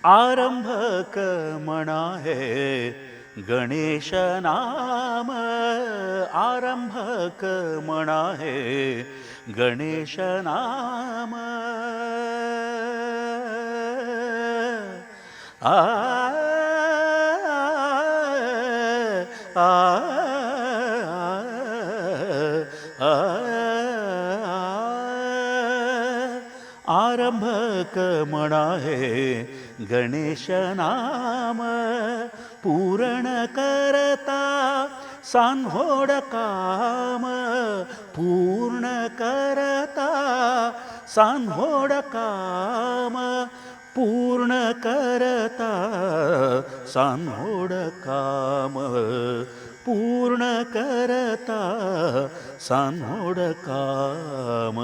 आरंभक म्हणा हे गणेश नाम, आरंभक म्हणा हे गणेश नाम. आ आ आ आरंभक म्हणा हे गणेश नाम, पूर्ण करता सान्होड काम, पूर्ण करता सान्होड काम, पूर्ण करता सान्होड काम, पूर्ण करता सान्होड काम,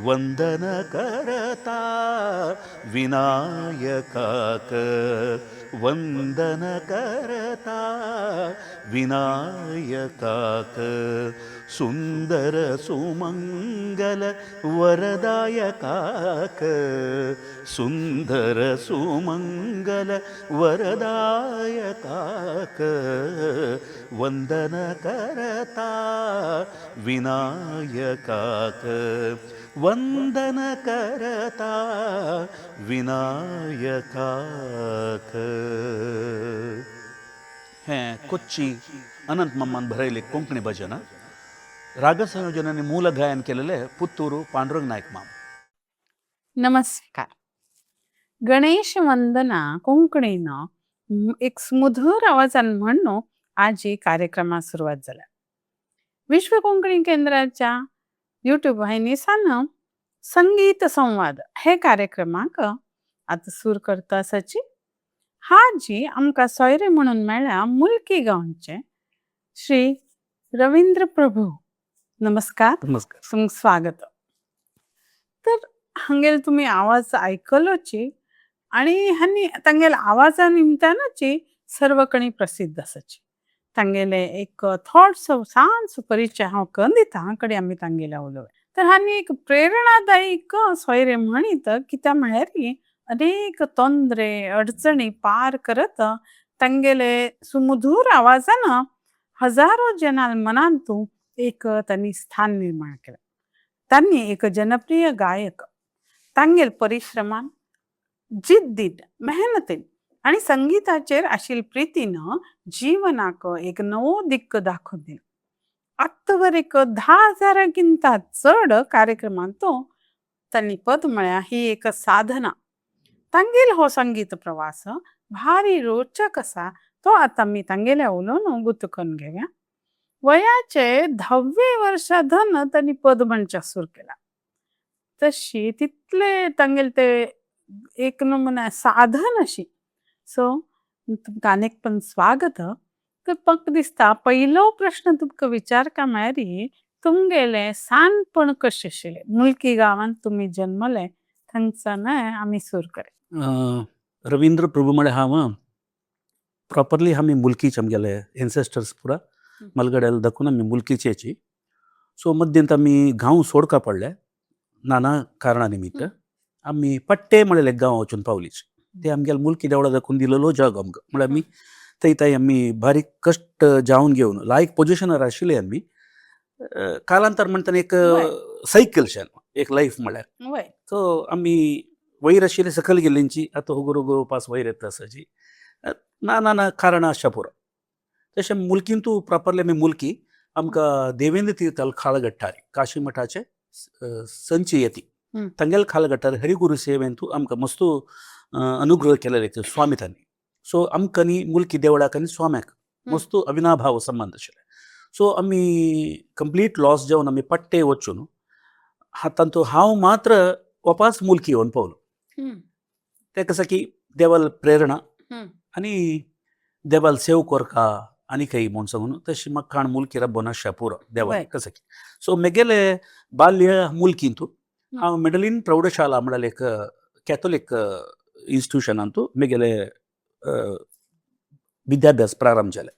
वंदन करता विनायकाक, वंदन करता विनायकाक, सुंदर सुमंगल वरदायकाक, सुंदर सुमंगल वरदायकाक, वंदन करता विनायकाक, वंदन करता विनायकाक. हें कोच्ची अनंत मामान बरयलें कोंकणी भजन. रागसंयोजन आनी मूल गायन केलेलें पुत्तूर पांडुरंग नायक माम. नमस्कार. गणेश वंदना कोंकणीन एक सुमधुर आवाजान म्हणून आजी कार्यक्रमाक सुरवात जाला. विश्व कोंकणी केंद्राच्या यूट्यूब वाहिनीसान संगीत संवाद हे कार्यक्रमाक आता सुर करता आसाची. हाजी आमकां सोयरे म्हणून मेळ्ळ्या मुल्की गांवचे श्री रविंद्र प्रभू. नमस्कार. नमस्कार. तुमकां स्वागत. तर हांगेल तुमी आवाज आयकलोची आनी हांनी तांगेल आवाजा निमतानची सर्व कणी प्रसिद्ध आसाची. तांगेले एक थोडसो सान परिचय हांव करून दिता कडे आमी तांगेले उलोवया. तर हांनी एक प्रेरणादायक सोयरे म्हणीत कित्याक म्हळ्यार अनेक तोंदरे अडचणी पार करत तांगेले सुमधुर आवाजान हजारो जनाल मनांतू एक तांणी स्थान निर्माण केला. तांणी एक जनप्रिय गायक तांगेल परिश्रमान, जिद्दीन, मेहनतीन आनी संगीताचेर आशिल्ले प्रितीन जीवनाक एक नवो दिक्क दाखोवन दिलो. आत्तावर एक 10,000 चड कार्यक्रमांत तांणी पद म्हळ्यार ही एक साधना. तांगेल हो संगीत प्रवास भारी रोचक आसा, तो आतां आमी तांगेल्या उलोवन गुत करून घेवया. वयाचे 10व्या वर्सा धन तांणी पद म्हणच्या सुरू केला. तशी तितले तांगेले ते एक नमुना साधन अशी. सो तुमकां आनीक पण स्वागत. तर म्हाका दिसता पयलो प्रश्न तुमकां विचारका म्हळ्यार तुमगेलें सानपण कशें आशिल्लें? मुल्की गांवांत तुमी जन्मले थंगसान आमी सुरू करूया. रविंद्र प्रभू म्हळ्यार हांव प्रॉपरली आमी मुल्कीचे, आमगेले एन्सेस्टर्स पुरा मलगड्याल दाखोवन आमी मुल्कीचेची. सो मद्यंत आमी गांव सोडका पडले नाना कारणा निमित्त. आमी पट्टे म्हळ्यार एक गांव वचून पावलीच. ते आमगेले मुल्की देवळा दाखोवन दिलेलो जागो आमकां. म्हळ्यार आमी थंय थंय आमी बारीक कश्ट जावन घेवन लायक पोजिशनार आशिल्ले आमी. कालांतर म्हणटना एक सायकल शें एक लायफ म्हळ्यार. सो आमी वयर आशिल्ले सकयल गेल्लींची आतां हुगुर हुगुर पास वयर येता आसाची. ना ना ना कारणां आसच्या पुरो. तशें मुल्कींतू प्रॉपरली आमी मुल्की. आमकां देवेंद्र तीर्थाल खाळगट्टारी काशी मठाचे संची येती तांगेले खालगट्टार हरिगुरू सेवेंतू आमकां मस्तू अनुग्रह केलेले स्वामी तांणी. सो आमकां न्ही मुल्की देवळाक आनी स्वाम्याक मस्तू अविनाभाव संबंद आशिल्ले. सो आमी कंप्लीट लॉस जावन आमी पट्टे वचून तातूंत हांव मात्र वापास मुल्की येवन पावलो. तें कशें की देवाल प्रेरणा आनी देवाल सेव कोरका आनी काही म्हूण सांगून तशें म्हाका काण मुल्की रब्बो नाशा पुरो देवाल कशें की. सो मेगेले बाल्य मुल्कींतू हांव मेडलीन प्रौढशाला म्हळ्यार एक कॅथोलीक इन्स्टिट्युशनांतू मेगेले विद्याभ्यास प्रारंभ जाले.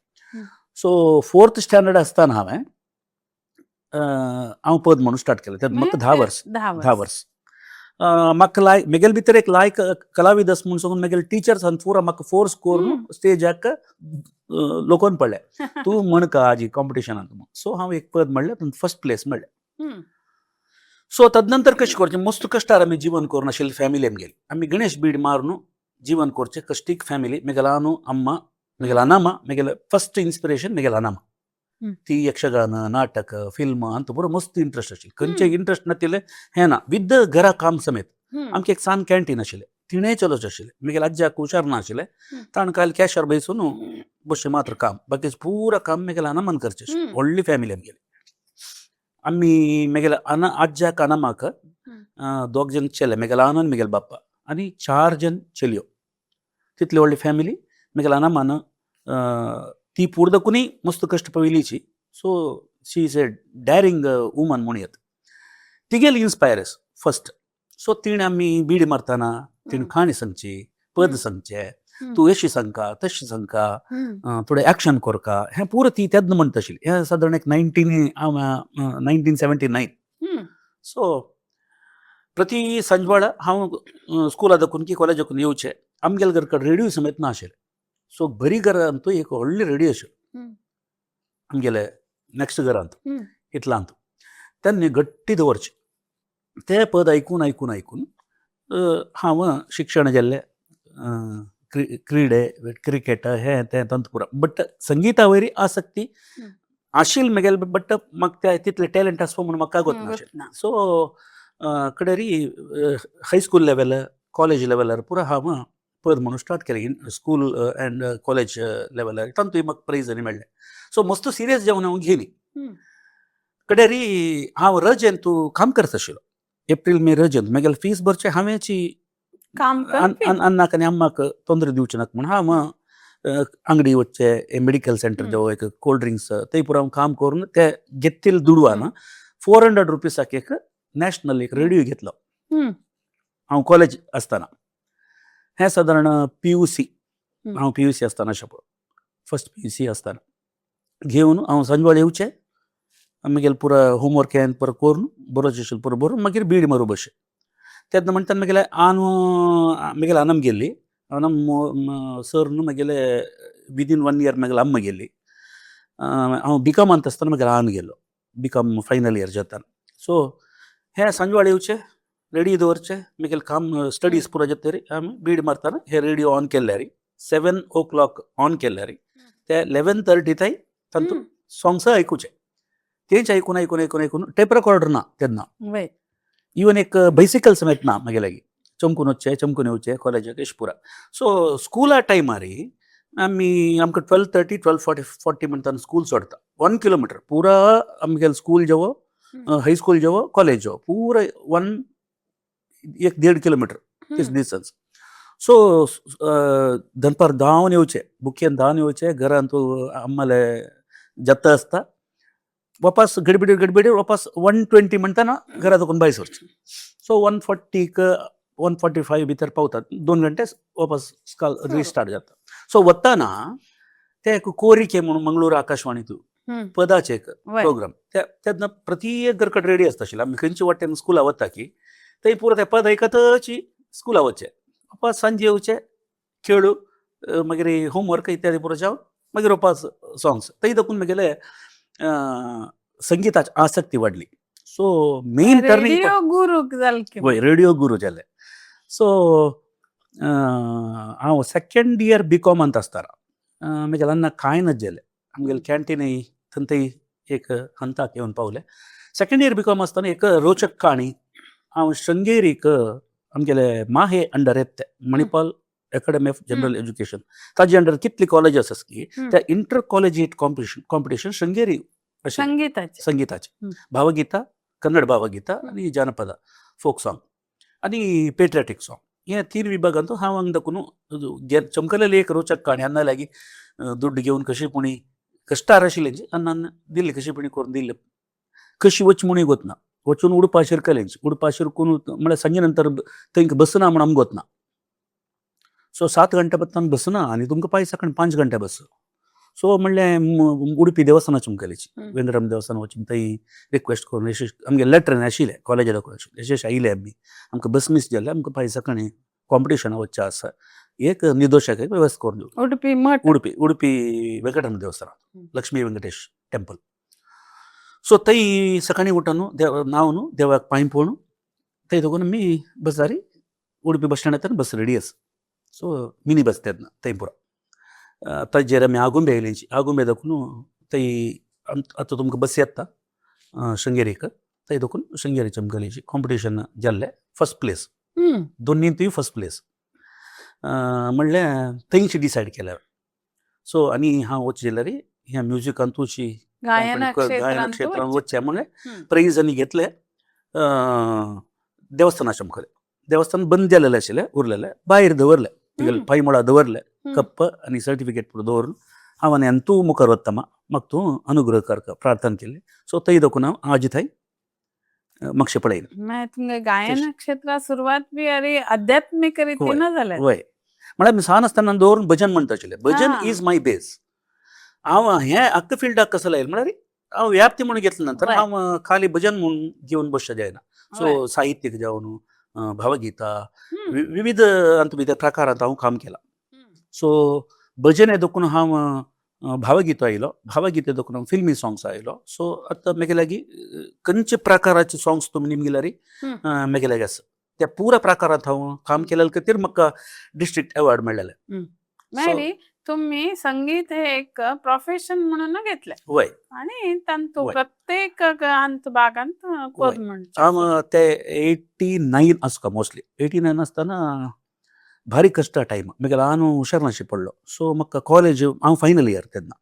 सो 4th standard आसतना हांवें हांव पद म्हणून स्टार्ट केलें. तेन्ना म्हाका 10 वर्स. 10 वर्स. म्हाका लायक मेगेल भितर एक लायक कलाविद आस म्हूण सांगून मेगेले टिचर्स पूरा म्हाका फोर्स करून स्टेजाक लोकोवन पडले, तूं म्हणका आजी कॉम्पिटिशनांत. सो हांव एक पद म्हणलें, फर्स्ट प्लेस मेळ्ळें. सो तदनंतर कशें करचें, मस्त कश्टार आमी जीवन करून आशिल्ली फॅमिली आमगेली. आमी गणेश बीड मारून जीवन करचें कश्टीक फॅमिली. मेगेलो आनु अम्मा, मेगेलो अनामा, मेगेले फर्स्ट इन्स्पिरेशन मेगेलो अनामा. ती यक्षगान, नाटक, फिल्म अंत पुरो मस्त इंट्रस्ट आशिल्ली. खंयचे इंट्रस्ट नातिल्लें हें ना, विद घरा काम समेत. आमचें एक सान कॅन्टीन आशिल्लें, तिणें चलोवचें आशिल्लें. मेगेले आज्याक हुशार ना आशिल्लें, ताणें काल कॅशर बैसून बसचें मात्र काम, बाकीचें पुरा काम मेगेले अनामान करचें आशिल्लें. व्हडली फॅमिली आमगेली. आमी मेगेले अना आज्याक अनामाक दोग जण चेले, मेगेले आनो आनी मेगेले बाप्पा, आनी चार जण चलयो, तितली व्हडली फॅमिली. मेगेले अनामान ती पुर्दकुनी मस्त कश्ट पयलींची. So she is a daring woman म्हणूं येता. तिगेली इन्स्पायरस फर्स्ट. सो तिणें आमी बिडी मारतना तिणें काणी सांगची, पद सांगचे, तूं अशी सांगका, तशी सांगका, थोडें एक्शन करका, हें पुरो ती तेन्ना म्हणटा आशिल्ली. हें सादारण एक 1979. सो प्रति सांजवेळा हांव स्कुला दाखून की कॉलेजाकून येवचें, आमगेले घर कडेन रेडियो समेत ना आशिल्लें. सो बरी घरांत एक व्हडली रेडियो आशिल्लो, आमगेले नॅक्स्ट घरांत, इतलांत तेन्ना गट्टी दवरचे ते पद आयकून आयकून आयकून हांव शिक्षण जाल्लें, क्रिडे, क्रिकेट, हें तें तंत पुरो, बट संगिता वयरी आसक्ती आशिल्ली म्हगेले, बट म्हाका ते तितलें टॅलंट आसपा म्हणून म्हाका कागत नाशिल्लें. सो कडेरी हायस्कूल लेवल, कॉलेज लेवलार पुरो हांव पद म्हणून स्टार्ट केलें. स्कूल अँड कॉलेज लेवलार तातूंत म्हाका प्रायज आनी मेळ्ळें. सो मस्त सिरियस जेवन हांव घेली. कडेरी हांव रजेंत तूं काम करता आशिल्लो, एप्रील मे रजेंत म्हगेलें फीस भरचें हांवेंची. काम करपी. अन्नाक आनी अम्माक तोंदरे दिवचें नाका म्हूण हांव अंगडी वचचें, मेडिकल सेंटर जवळ एक कोल्ड ड्रिंक्स, थंय पुरो हांव काम करून ते घेतिल्ले दुडवान 400 रुपीसाक एक नॅशनल एक रेडियो घेतलो. हांव कॉलेज आसतना, हें सादारण पीयूसी, हांव पीयूसी आसतना, अशें पळय फर्स्ट पीयूसी आसतना घेवन हांव सांजवेळ येवचें, मागीर पुरो होमवर्क हें पुरो करून बरोवचें आशिल्लें पुरो बरोवन मागीर बीड मारूं बशें. तेन्ना म्हणटा मागीर आन मागीर अनम गेल्ली, अनम सर न्हू मागेले विदीन वन इयर मागीर अम्मा गेल्ली. हांव बीकॉमांत आसतना मागीर आन गेलो, बीकॉम फायनल इयर जाताना. सो हें सांजवेळ येवचें, रेडियो दवरचें, मागीर काम स्टडीज पुरो जातरी आमी बीड मारतना हे रेडियो ऑन केल्यारी, 7 ओ क्लॉक ऑन केल्यारी ते 11:30 थंय तातूंत सॉंग्स आयकुचे. तेंच आयकून आयकून आयकून आयकून, टेप रेकॉर्डर ना तेन्ना, इवन एक बायसिकल समेत ना म्हगे लागीं, चमकून वचचें, चमकून येवचें कॉलेजाक अशें पुरा. सो स्कुला टायमार आमी आमकां 12:30, 12:40 म्हणटाना स्कूल सोडता. 1 किलोमिटर पुरा आमगेलें स्कूल जेवो, हायस्कूल जेवो, कॉलेज जेवो, पुरा वन एक देड किलोमिटर तीस डिस्टन्स. सो दनपार धांवन येवचें, बुकेन धांवन येवचें, घरांत अम्माले जाता आसता, वापस गडबिडी गडबिडी वापस 1:20 म्हणटाना घरा दाखून भायर सरचें. सो 1:40क, 1:45 भितर पावतात, 2 घंटे वापस स्काल रिस्टार्ट जाता. सो वताना ते एक कोरिके म्हणून मंगळूर आकाशवाणीतू पदाचे एक प्रोग्राम, तेन्ना प्रत्येक घरकड रेडी आसता आशिल्लें. आमी खंयचे वाटेन स्कुला वता की थंय पुरो ते पद आयकतच स्कुला वचचें, वापस सांजे येवचें, खेळू, मागीर होमवर्क इत्यादी पुरो जावन मागीर वापस सॉंग्स. थंय दाखून मागेले संगिताची आसक्ती वाडली. सो मेन टर्निंग रेडियो गुरू जाल की. वय, रेडियो गुरू जाले. सो हांव सेकंड इयर बीकॉमांत आसतना म्हगेल्या अन्नाक कांय नज जालें. आमगेलें कॅन्टीनय थंय एक हंताक येवन पावलें. सेकंड इयर बीकॉम आसतना एक रोचक काणी. हांव शृंगेरीक आमगेले माहे अंडर येता, Manipal academy of general education, ताजे अंडर कितली कॉलेजीस आसा की त्या इंटर कॉलेजिएट कॉम्पिटिशन शृंगेरी अशें. संगीताचे. संगीताचे, भावगीता, कन्नड भावगीता आनी जानपद फोक सॉंग आनी पेट्रियाटीक सॉंग, हे तीन विभागांत हांव हांगा दाखून चमकलेली एक रोचक काणी. अन्ना लागीं दुड्ड घेवन कशी पुणी कश्टार आशिल्लें, अन्नान दिल्ली, कशी पुणी करून दिल्ले. कशी वच म्हणूय गोतना, वचून उडपा शिरकलें, उडपा शिरकून म्हळ्यार सांजे नंतर थंय बसना म्हूण आमकां गोतना. सो 7 घंटे पत्तान बसना आनी तुमकां पांय सकाळी 5 घंटे बस. सो म्हणलें उडुपी देवस्थानाची मुखाल्याची वेंकटरमण देवस्थान वचून थंय रिक्वेस्ट करून यशेश आमगे लेटर आशिल्लें कॉलेजा दाखोवन आशिल्लें यशेश आयले आमी आमकां बस मीस जाल्ले आमकां फाल्यां सकाळीं कॉम्पिटिशनाक वचचें आसा एक निदोशाक एक वेवस्था करून दिवं. उडुपी मठ. उडुपी उडुपी वेंकटरमण देवस्थान, लक्ष्मी वेंकटेश टेंपल. सो थंय सकाळीं उठून देव न्हांवन देवाक पांय पडून थंय दवरून आमी बसारी उडुपी बस स्टँडांत बस रेडी आसा. सो मिनी बस तेन्ना थंय पुरो ताजेर आमी आगुंबे आयली. आगुंबे दाखोवन थंय आतां तुमकां बस येता शृंगेरीक थंय दाखोवन शृंगेरीचे आमकां कॉम्पिटिशन जाल्लें फर्स्ट प्लेस, दोनींतूय फर्स्ट प्लेस म्हणल्यार थंयशी डिसायड केल्या. सो आनी हांव वचचें जाल्यार ह्या म्युजिकांतूची गायन गायन क्षेत्रांत वचचें म्हणलें प्रायज आनी घेतलें देवस्थानाच्या मुखार. देवस्थान बंद जालेलें आशिल्लें उरलेलें भायर दवरलें तुगेलें पांयमुळा दवरलें कप्प आनी सर्टिफिकेट पुरो दवरून हांव आनी आनी तूं मुखार वता म्हाका तूं अनुग्रह कर प्रार्थना केली. सो थंय दाखोवन हांव आज थंय मातशें पळयलें. मागीर तुमगे गायन क्षेत्रात सुरवात बी अरे आध्यात्मिक रितीन जालें. वय म्हळ्यार आमी सान आसतना दवरून भजन म्हणटा आशिल्लें. भजन is my base. हांव हें आख्खा फिल्डाक कसो लायलें म्हळ्यार हांव व्याप्ती म्हणून घेतले नंतर हांव खाली भजन म्हणून घेवन बसचें जायना. सो साहित्यीक जावन भावगीता विविध हातूंत भितर प्रकारांत हांव काम केलां. सो भजन हें देखून हांव भावगीत आयलो, भावगीत देखून हांव फिल्मी सॉंग्स आयलो. सो आतां म्हगे लागीं खंयचे प्रकाराचे सॉंग्स तुमी निमगिल्यार म्हगे लागीं आसा त्या पुरा प्रकारांत हांव काम केलें खातीर म्हाका डिस्ट्रिक्ट एवॉर्ड मेळ्ळेलें. मागीर तुम्ही संगीत हे एक प्रोफेशन म्हणून घेतलें वय आणि तांतू प्रत्येक अंत भागांत कोर म्हणचे. हांव ते 89 आसता मोस्टली 89 आसतना भारी कश्ट टायम मागीर ल्हान हुशार नाशी पडलो. सो म्हाका कॉलेज हांव फायनल इयर तेन्ना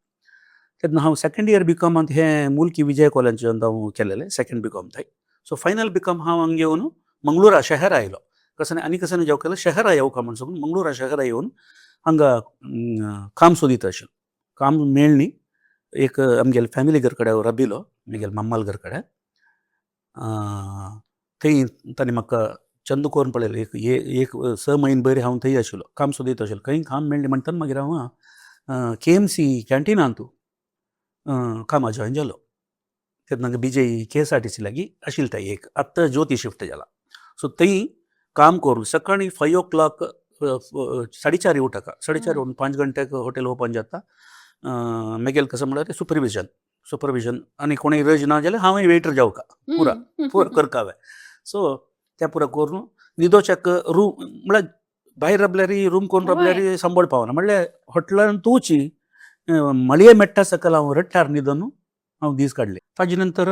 तेन्ना हांव सेकंड इयर बी कॉमांत हें मुल्की विजय कॉलेजांत हांव केलेलें सेकंड बी कॉम थंय. सो फायनल बी कॉम हांव हांगा येवन मंगळुरा शहरा आयलो. कसो आनी कसो जेव केलें शहरा येवका म्हण सांगून मंगळुरा शहरा येवन हांगा काम सोदीत आशिल्लो. काम मेळ्ळी एक आमगेले फॅमिली घर कडेन राबिलो म्हगेले मामाल घर कडेन. थंय ताणें म्हाका चंद करून पळयलें एक एक 6 म्हयने बरें हांव थंय आशिल्लो काम सोदीत आशिल्लो खंय काम मेळ्ळें म्हणटना मागीर हांव केएमसी कॅन्टिनांत कामा जॉयन जालो. तेन्ना बीजे केएसआरटीसी लागीं आशिल्लें थंय एक आतां ज्योती शिफ्ट जाला. सो थंय काम करून सकाळीं 5 o'clock 4:30 उठका, 4:30 उठून 5 घंट्याक हॉटेल ओपन जाता. मागीर कसो म्हणल्यार सुपरविजन सुपरविजन आनी कोणूय रज ना जाल्यार हांवूय वेटर जावका पुरा पुरा करका हांवें. सो तें पुरा करून न्हिदोच्याक रूम म्हळ्यार भायर राबल्यार रूम करून राबल्यार सांबाळ पावना म्हणल्यार हॉटेलान तूची मळये मेट्टा सकल हांव रट्टार न्हिदोन हांव दीस काडले. ताजे नंतर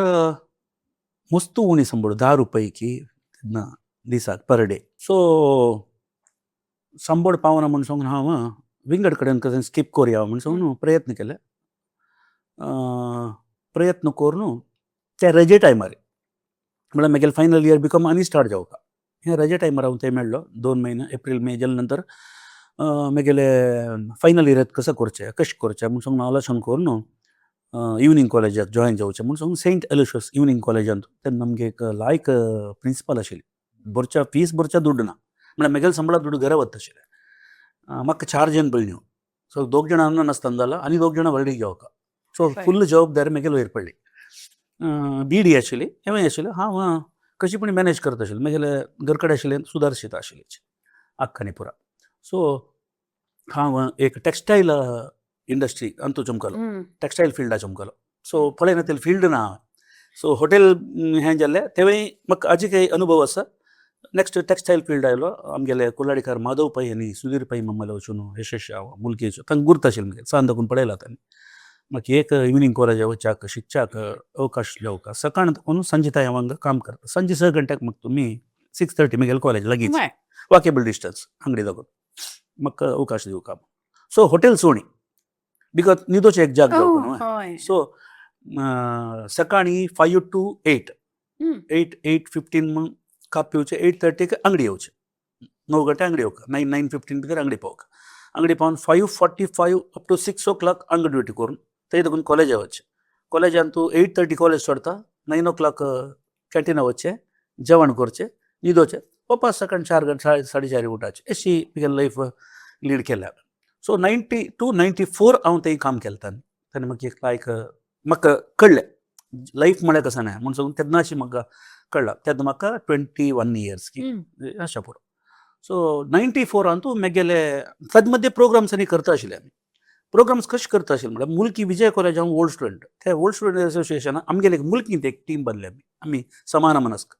मस्त उणी सांबाळ 10 रुपये की तेन्ना दिसाक पर डे. सो सांबाळ पावना म्हूण सांगून हांव विंगड कडेन कशें स्कीप करुया म्हूण सांगून प्रयत्न केले. प्रयत्न करून ते रजे टायमार म्हळ्यार म्हगेलें फायनल इयर बी कॉम आनी स्टार्ट जावका हें रजे टायमार हांव थंय मेळ्ळो 2 म्हयने एप्रील मे जाले नंतर म्हगेले फायनल इयराक कसो करचें कशें करचें म्हूण सांगून आलोचन करून इवनींग कॉलेजाक जॉयन जावचें म्हूण सांगून सेंट एलोशियस इवनींग कॉलेजांत तेन्ना आमगे एक लायक प्रिंसिपल आशिल्ली. भरच्या फीस भरच्या दुड्ड ना म्हळ्यार म्हगेले संबळा दुड्ड घरा वता आशिल्लें. म्हाका 4 जण पडली. सो 2 जाणां हांगा नासतना जाला आनी 2 जाणां व्हडली घेवका. सो फुल्ल जबाबदारी म्हगेले वयर पडली. बीडी आशिल्ली हेंवूय आशिल्लें हांव कशी पूण मॅनेज करता आशिल्लें. म्हगेले घर कडेन आशिल्लें सुदारशीत आशिल्लें आख्खानी पुरा. सो हांव एक textile industry Antu चमकलो textile फिल्डा चमकलो. So पळयना तेल फिल्ड ना. सो हॉटेल हें जाल्लें तेवूय म्हाका आजी काही अनुभव आसा. नेक्स्ट टेक्स्टायल फिल्ड आयलो आमगेले कुल्लाडीकार माधव पै आनी सुधीर पै मम्माले वचून यशस्वी हांव मुलकेचो तांकां गुर्त आशिल्लें मागीर सान दाखोवन पळयला तांणी. म्हाका एक इवनींग कॉलेजा वच्याक शिकच्याक अवकाश घेवका सकाळ कोण सांजे थंय हांव हांगा काम करता सांजे 6 घंट्याक म्हाका तुमी 6:30 म्हगेलें कॉलेज लागींच वॉकेबल डिस्टन्स आंगडी दाखोवन म्हाका अवकाश दिवका. सो हॉटेल सोणी because न्हिदोचें एक जाग जावका. सो सकाळीं 5 to 8 8 8:15 म्हूण काप पिवचें 8:30 आंगडी येवचें 9 घंटे आंगडी येवका 9 9:15 भितर आंगडी पावका. आंगडी पावन 5:45 अप टू 6 o'clock हांगा ड्युटी करून थंय देखून कॉलेजा वचचें. कॉलेजान तूं 8:30 कॉलेज सोडता 9 o'clock कॅन्टिना वचचें जेवण करचें न्हिदोचें वापस सकाळीं 4 घंटे 4:30 उठाचें अशी म्हगेली लायफ लीड केल्या. सो 92-94 हांव थंय काम केलें. ताणें म्हाका एक लायक म्हाका कळ्ळें लायफ म्हळ्यार कशें न्हय म्हूण सांगून तेन्नाशी म्हाका कळ्ळां. तेन्ना म्हाका 21 इयर्स की अशें पुरो. सो 94 तूं मेगेले ताजे मदीं प्रोग्राम्स आनी करता आशिल्ले आमी. प्रोग्राम्स कशे करता आशिल्ले म्हळ्यार मुल्की विजय कॉलेज हांव ओल्ड स्टुडंट. त्या ओल्ड स्टुडंट एसोसिएशनान आमगेले एक मुल्कींत एक टीम बांदली आमी, आमी समान मनस्क.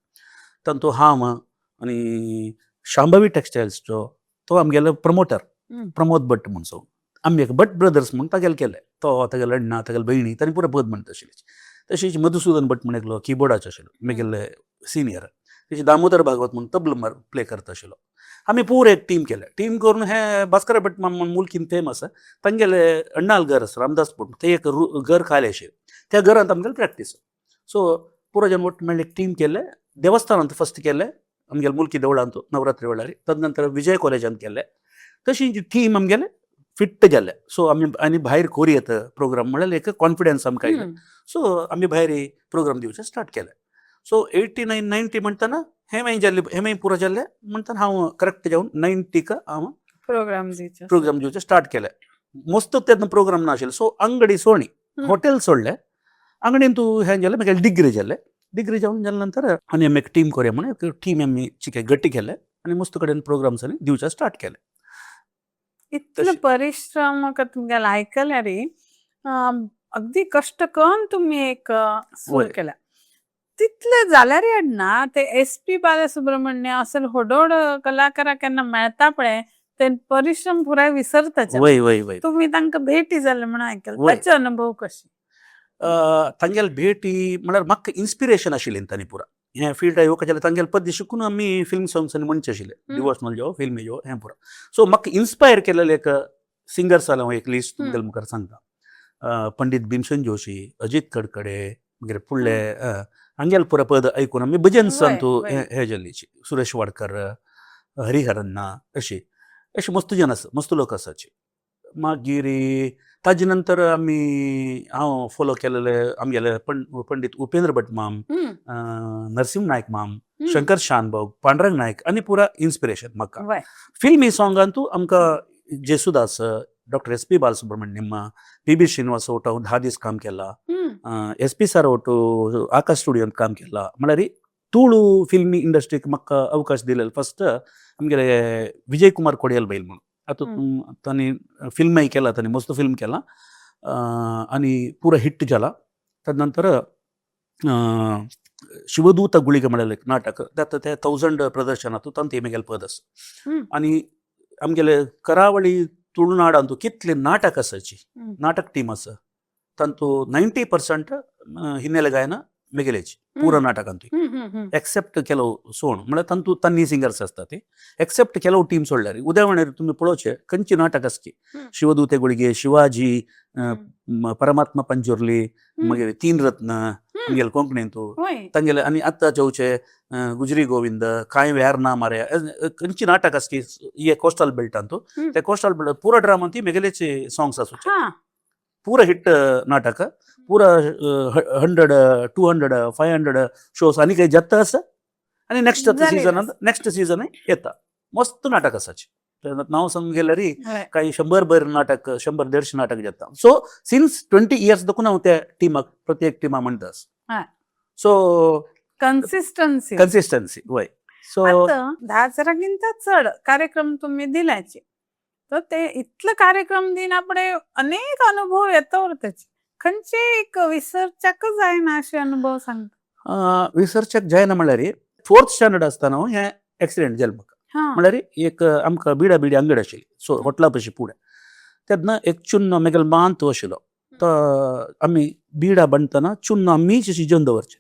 तातूंत हांव आनी शांभवी टेक्सटायल्सचो तो आमगेलो प्रमोटर प्रमोद भट म्हूण सांगून आमी एक भट ब्रदर्स म्हूण तागेले केले. तो तागेले अण्णा, तागेले भयणी, तांणी पुरो पद म्हणटा आशिल्ली. तशीच मधुसुदन भट म्हूण एकलो किबोर्डाचो आशिल्लो मेगेले सिनियर. तशी दामोदर भागवत म्हूण तबलो प्ले करता आशिल्लो. आमी पुरो एक टीम केले. टीम करून हे भास्कर भट म्हूण मुल्कीन फेमस, तांगेले अण्णाल घर आसा रामदास भट, ते एक घर खाली आशिल्लें, त्या घरांत आमगेले प्रॅक्टीस. सो पुरो जण ಒಟ್ಟು मेळ्ळे एक टीम केले. देवस्थानांत फस्ट केले आमगेले मुल्की देवळांत नवरात्री वेळार. तदनंतर विजय कॉलेजांत केले. तशी टीम आमगेले फिट्ट जाले. सो आमी आनी भायर कोरी येता प्रोग्राम म्हळ्यार एक कॉन्फिडन्स आमकां आयलो. सो आमी भायर प्रोग्राम दिवचे स्टार्ट केले. सो 89-90 म्हणटना हें मागीर जाल्लें, हें मागीर पुरो जाल्लें म्हणटना हांव करेक्ट जावन 90क हांव प्रोग्राम दिवचे प्रोग्राम दिवचे स्टार्ट केले. मस्त तेन्ना प्रोग्राम नाशिल्ले. सो अंगडी सोडली, हॉटेल सोडलें, अंगडीन तूं हें जालें, मागीर डिग्री जालें. डिग्री जावन जाले नंतर आनी आमी एक टीम करुया म्हूण एक टीम आमी चिके गट्टी केले आनी मस्त कडेन प्रोग्राम्स आनी दिवचे स्टार्ट केले. इतले परिश्रम तुमगेले आयकल्यार अगदी कश्ट करून तुमी एक सुरू केला. तितले जाल्यार ना ते एस पी बालसुब्रमण्य असल होडोड कलाकाराक केन्ना मेळता पळय ते परिश्रम पुराय विसरताचे. वय वय वय. तुमी तांकां भेटी जाले म्हणून आयकले, ताचे अनुभव कशे? तांगेले भेटी म्हळ्यार म्हाका इन्स्पिरेशन आशिल्लें तांणी पुरा हें फिल्ड येवका जाल्यार तांगेले पद्य शिकून आमी फिल्म सॉंग्स आनी म्हणचे आशिल्ले, डिवोशनल जो फिल्मी जो हें पुरा. सो म्हाका इन्स्पायर केलेले एक सिंगर्स जाल्यार हांव एक लिस्ट तुमगेले मुखार सांगता. पंडीत भीमसेन जोशी, अजीत कडकडे, मागीर फुडले हांगेले पुरा पद आयकून आमी भजन संतू हे जाल्लीची, सुरेश वाडकर, हरिहरन्ना, अशी अशी मस्त जन आसा, मस्त लोक आसाची. मागीर ताजे नंतर आमी हांव फोलो केलेले आमगेले पंडीत उपेंद्र भट माम, नरसिंह नायक माम, शंकर शानभाग, पांडुरंग नायक आनी पुरा इन्स्पिरेशन म्हाका. फिल्मी सॉंगांतू आमकां Yesudas, doctor S P Balasubrahmanyam, P B Srinivas ಒಟ್ಟು हांव 10 दीस काम केला, एस पी सर ಒಟ್ಟು आकाश स्टुडियोंत काम केला. म्हळ्यार तुळू फिल्मी इंडस्ट्रीक म्हाका अवकाश दिलेलो फस्ट आमगेले विजय कुमार कोडियल बैल म्हणून. आतां तांणी फिल्मय केला, तांणी मस्त फिल्म केला आनी पुरो हिट जाला. तदनंतर शिवदूत गुळिग म्हळ्यार एक नाटक, तातूंत ते 1000 प्रदर्शनांत तांतूं म्हगेलें पद आसा. आनी आमगेले करावळी तुळुनाडांतू कितले नाटक आसाची, नाटक टीम आसा, तांतू 90% हिन्नेले गायन मेगेलेची पुरो नाटकांतूय, एक्सेप्ट ಕೆಲವು सोण म्हळ्यार तांतू तन्नी सिंगर्स आसता ते, एक्सेप्ट ಕೆಲವು टीम सोडल्यार. उद्या तुमी पळोवचे खंयची नाटक आसची, शिवदूते गुळगे, शिवाजी, परमात्मा पंजुर्ली, मागीर तीन रत्न आमगेले कोंकणींतू तांगेले, आनी आतां जेवचे गुजरी गोविंद, कांय व्यार ना मारे, खंयची नाटक आसची हे कोस्टल बेल्टांतू, ते कोस्टल बेल्ट पुरो ड्रामांत मेगेलेचे सॉंग्स आसूचे. पुरो हिट नाटक, पुरो 100, 200, 500 शोज आनी काही जाता आसा. आनी नेक्स्ट सीजनांत नेक्स्ट सीजन येता. मस्त नाटक आसाचे. नांव सांगूंक गेल्यार काही 100 भर नाटक, 100-150 नाटक जाता. सो सिन्स 20 इयर्स देखून हांव त्या टिमाक, प्रत्येक टिमा म्हणटा. सो कन्सिस्टन्सी, कन्सिस्टन्सी वय. सो आतां 10,000 चड कार्यक्रम तुम्ही दिल्याचे, तर ते इतले कार्यक्रम दिना पडे अनेक अनुभव येतो त्याचे, खंयचे एक विसरच्याकच जायना असे अनुभव सांगता? विसरच्याक जायना म्हणल्यार 4th standard आसतना हांव हें एक्सिडेंट जालें म्हाका. म्हणल्यार एक आमकां बिडा बिडी अंगडी आशिल्ली, सो हॉटेला पशी फुडें, तेन्ना एक चुन्न मेगेलो मांत आशिल्लो, तो आमी बिडा बांदतना चुन्न आमीच शिजोवन दवरचे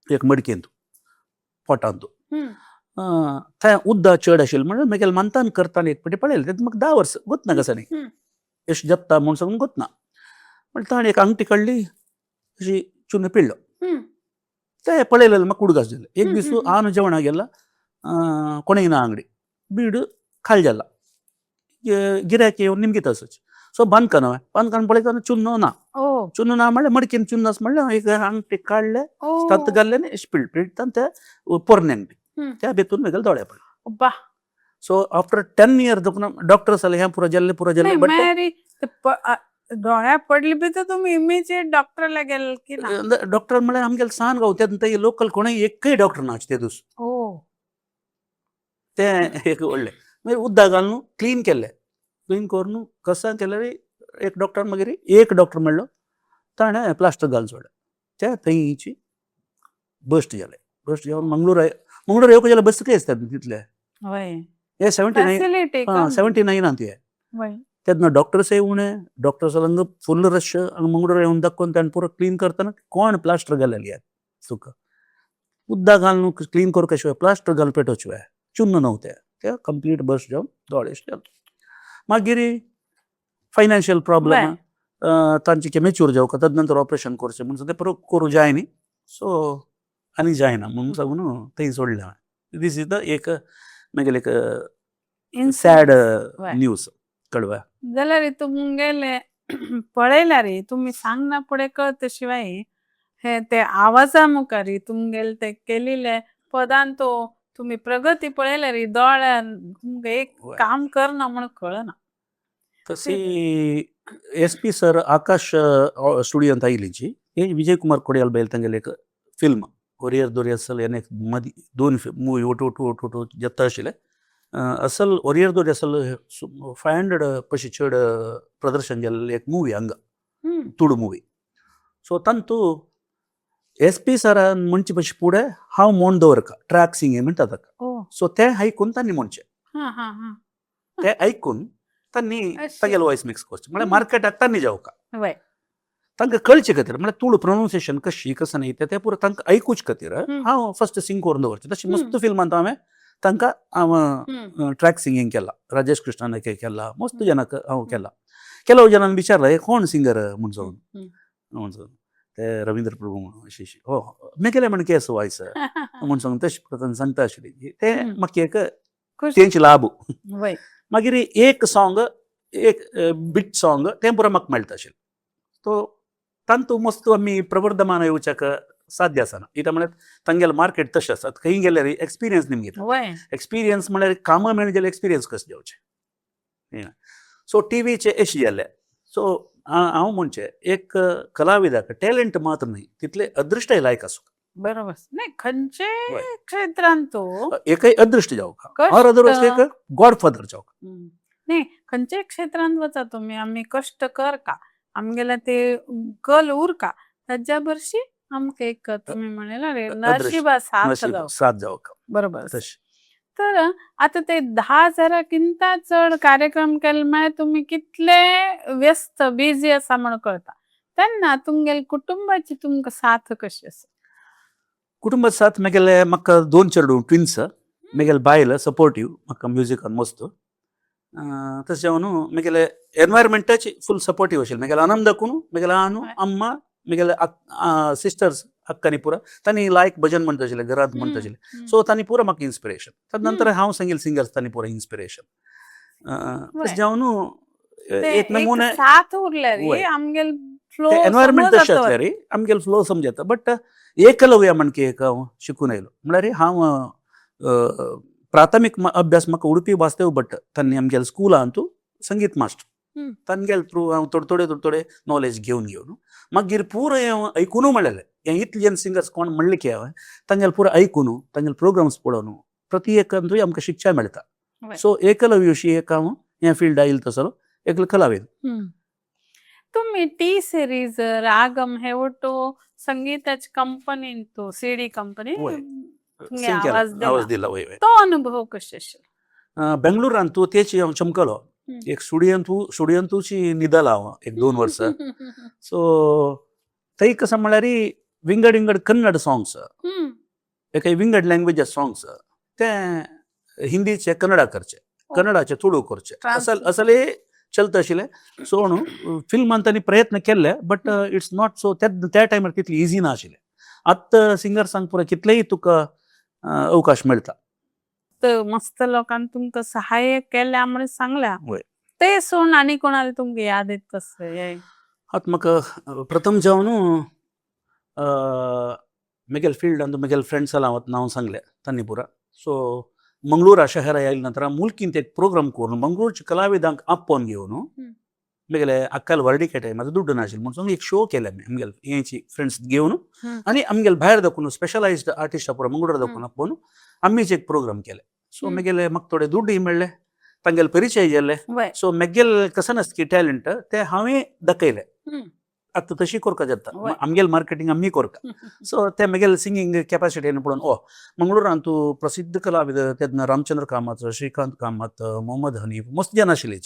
एक मडकेंत पोटांत. थंय उदक चड आशिल्लें म्हणून मेगेले मानतान करताना एक फावटी पळयलें, तेन्ना म्हाका 10 वर्सां गोतना कसो न्ही अशें जपता म्हूण सांगून गोतना, म्हणटा ताणें एक आंगठी काडली, अशी चुन्न पिडलो, ते पळयलें म्हाका उडगास जालें. एक दीस हांव जेवणाक गेला, कोणें ना आंगडी, बीड खाली जाला, गिरायक येवन निमगीत आसच. सो बांदकान हांवें बांदकान पळयतना चुन्न ना, चुन्न ना म्हणल्यार मडकेन चुन्न आसा म्हणलें, एक आंगठी काडलें, तांत घाल्लें आनी अशें पिडलें, पिडटा ते पोरणे आंगठी, त्या भितून म्हगेले दोळे पडले. सो आफ्टर 10 इयर देखून डॉक्टर जाले हें पुरो जाल्लें, पुरो जाल्लें. नाही बट मागीर ते दोळ्या पडली बी तर तुम्ही इमिजिएट डॉक्टरला गेल की ना? डॉक्टर म्हळ्यार आमगेले सान गांव ते लोकल कोणूय एकय डॉक्टर ना ते दीस. ते एक व्हडलें. मागीर उदक घालून क्लीन केलें, क्लीन करून कसां केल्यार एक डॉक्टर, मागीर एक डॉक्टर मेळ्ळो, ताणें प्लास्टर घालून सोडलें. ते थंयची बस्ट जालें. बस्ट जावन मंगळूर, मंगळूर येवपाक जाल्यार बस खंय आसता तितले. हे 79. फॅसिलिटी. आं, 79 आंत हे. तेन्ना डॉक्टर्सय उणे, डॉक्टर्स हांगा फुल रश. हांगा मंगळूर येवन दाखोवन ताणें पुरो क्लीन करतना कोण प्लास्टर घालेली तुका उदक घालून क्लीन करूंक शिवाय, प्लास्टर घालून पेटोवचे शिवाय चुन्न न्हू. ते ते कंप्लीट बस्ट जावन दोळे जाले. मागीर फायनान्शियल प्रॉब्लम, तांचे मॅच्युर जावका, तद नंतर ऑपरेशन करचें म्हणून ते परत करूं जाय न्ही. सो आनी जायना म्हणून सांगून थंय सोडलें हांवें. दीस is the एक मागीर एक सॅड न्यूज कळवा. जाल्यार तुमगेले पळयल्यार, तुमी सांगना फुडें कळत शिवाय हे ते आवाजा मुखार तुमगेले ते केलेले पदान तो तुमी प्रगती पळयल्यार दोळ्यान तुमकां एक काम करना म्हणून कळना. तशी एस पी सर आकाश स्टुडियोंत आयलीची हे विजय कुमार कोडियाल बैल तांगेले एक फिल्म ओरियर दोरी असल याने मदी दोन मुवी ओटू ओटू ओटू ओटू जाता आशिल्ले. असल ओरियर दोरी असल 500 पशी चड प्रदर्शन जाल्लें एक मुवी हांगा, तुळू मुवी. सो तांतू एस पी सरान म्हणचे पशी फुडें हांव म्हण दवरका ट्रॅक सिंगींग म्हणटा ताका. सो तें आयकून तांणी म्हणचें, हा हा हा तें आयकून तांणी तागेलो वॉयस मिक्स करचें म्हळ्यार मार्केटाक तांणी जावका, तांकां कळचे खातीर, म्हळ्यार तुळू प्रोनावन्सिएशन कशी कसं न्ही तें पुरो तांकां आयकुचे खातीर हांव फर्स्ट सिंग करून दवरचें. तशें मस्त फिल्मांत हांवें तांकां हांव ट्रॅक सिंगींग केला, राजेश कृष्णाक केला, मस्त जनाक हांव केला. ಕೆಲವು ಜನ विचारलं, हे कोण सिंगर म्हूण जावन, म्हूण जावन ते रवींद्र प्रभू म्हणून अशी अशी हो मेगेले म्हण केस वॉयस म्हूण सांगून तशें प्रकारान सांगता आशिल्ली ते. म्हाका एक तेंचे लाभ. मागीर एक सॉंग, एक बिट सॉंग तें पुरो म्हाका मेळटा आशिल्लें. तो तांतू मस्त आमी प्रवर्धमान येवच्याक साध्य आसना कित्याक म्हळ्यार तांगेलें मार्केट तशें आसा. खंय गेल्यार एक्सपिरियन्स निमगिता. एक्सपिरियन्स म्हळ्यार कामां मेळना जाल्यार एक्सपिरियन्स कशें जावचें? सो टिवीचे अशें जालें. सो हांव म्हणचें एक कलाविदाक टॅलंट मात्र न्हय, तितलें अदृश्टय लायक आसूंक. बरोबर नाही, खंयचे क्षेत्रांत तो एकय अदृश्ट जावका ऑर अदरवायज एक गॉड फादर जावका. नाही, खंयचे क्षेत्रांत वचा तुमी, आमी कश्ट कर का आमगेले ते कल उरका, ताज्या भरशी आमकां एक तुमी म्हणलें रे नशिबा साथ नशीब जावका. साथ जावका. बरोबर. तशें. तर आता ते 10,000किंता चड कार्यक्रम केले म्हळ्यार तुमी कितले व्यस्त बिजी आसा म्हण कळता. तेन्ना तुमगेले कुटुंबाची तुमकां साथ कशी आसा? कुटुंबात साथ, म्हगेले म्हाका दोन चेडूं ट्विन्स. म्हगेले बायल सपोर्टीव म्हाका म्युजिकान मस्त. तशें जावन म्हगेले एनवायरमेंटाची फूल सपोर्टीव आशिल्लें. म्हगेले आनंदाकून म्हगेले आनु अम्मा, म्हगेले सिस्टर्स अक्कानी पुरा तांणी लायक भजन म्हणटा आशिल्लें, घरांत म्हणटा आशिल्लें. सो तांणी पुरा म्हाका इन्स्पिरेशन. तद नंतर हांव सांगील सिंगर्स तांणी पुरा इन्स्पिरेशन. तशें जावन ते एक नमुने साथ उरल्यार आमगेले फ्लो. एनवायरमेंट तशें आसल्यार आमगेले फ्लो समजता. बट एकलव्य म्हणके एक हांव शिकून आयलो. म्हळ्यार हांव प्राथमीक अभ्यास म्हाका उडपी वासदेव भट तांणी आमगेले स्कुलांत संगीत मास्टर, तांगेले थ्रू हांव थोडे थोडे थोडे थोडे नॉलेज घेवन घेवन मागीर पुरो हांव आयकूनू म्हणलेलें हें इतले जन सिंगर्स कोण म्हणलें की हांवें तांगेले पुरो आयकून, तांगेले प्रोग्राम्स पळोवन प्रति एकांतूय आमकां शिक्षा मेळटा. सो एकलव्य अशी एक हांव हें फिल्ड आयलो तसो एकलो कलावेद. तुम्ही टी सिरीज, रागम हे ಒಟ್ಟು संगीताची कंपनीन तो सीडी कंपनी सिंग आवाज केला, दिला. आवाज दिला, वय वय. तो अनुभव कशे आशिल्लो? बेंगळुरांत तूं तेची हांव चमकलो. एक स्टुडियंतू स्टुडियंतूची निदला हांव एक 2 वर्सां. सो थंय कसं म्हळ्यार विंगड विंगड कन्नड सॉंग्स, एका विंगड लँग्वेज सॉंग्स, ते हिंदीचे कन्नडा करचे, कन्नडाचे तुळू करचे. असल असले चलता आशिल्लें. सो न्हू फिल्मान तांणी प्रयत्न केल्ले, बट it's not so त्या टायमार तितली इजी ना आशिल्लें. आतां सिंगर्सांक पुरो कितलेय तुका अवकाश मेळटा. तर मस्त लोकांनी तुमकां सहाय्य केल्या म्हणून सांगल्या. ते सोडून आनी कोणाले तुमकां याद येत तसले? आतां म्हाका प्रथम जावन म्हगेले फिल्डान म्हगेले फ्रेंड्स हांव नांव सांगलें तांणी पुरा. सो मंगळूरा शहरा आयले नंतर मुल्कींत एक प्रोग्राम करून मंगळूरच्या कलाविदांक आपोवन घेवन मेगेले अक्कल वर्डीकेटे म्हाजो दुड्डू नाशिल्लो म्हणून एक शो केले आमी आमगेले हेची फ्रेंड्स घेवन आनी आमगेले भायर दाखोवन स्पेशलायज्ड आर्टिस्ट पुरो मंगळूर दाखोवन आपोवन आमीच एक प्रोग्राम केले. सो मेगेले म्हाका थोडे दुड्डूय मेळ्ळे, तांगेले परिचय जाले. सो मेगेल कसनस्की टॅलंट ते हांवें दाखयले. आतां तशी करपा जाता, आमगेले मार्केटींग आमी करता. सो ते मेगेले सिंगींग कॅपॅसिटीन पळोवन ओ मंगळुरांत तूं प्रसिद्ध कलाविद तेन्ना रामचंद्र कामत, श्रीकांत कामत, मोहम्मद हनीफ, मस्त जाण आशिल्ले,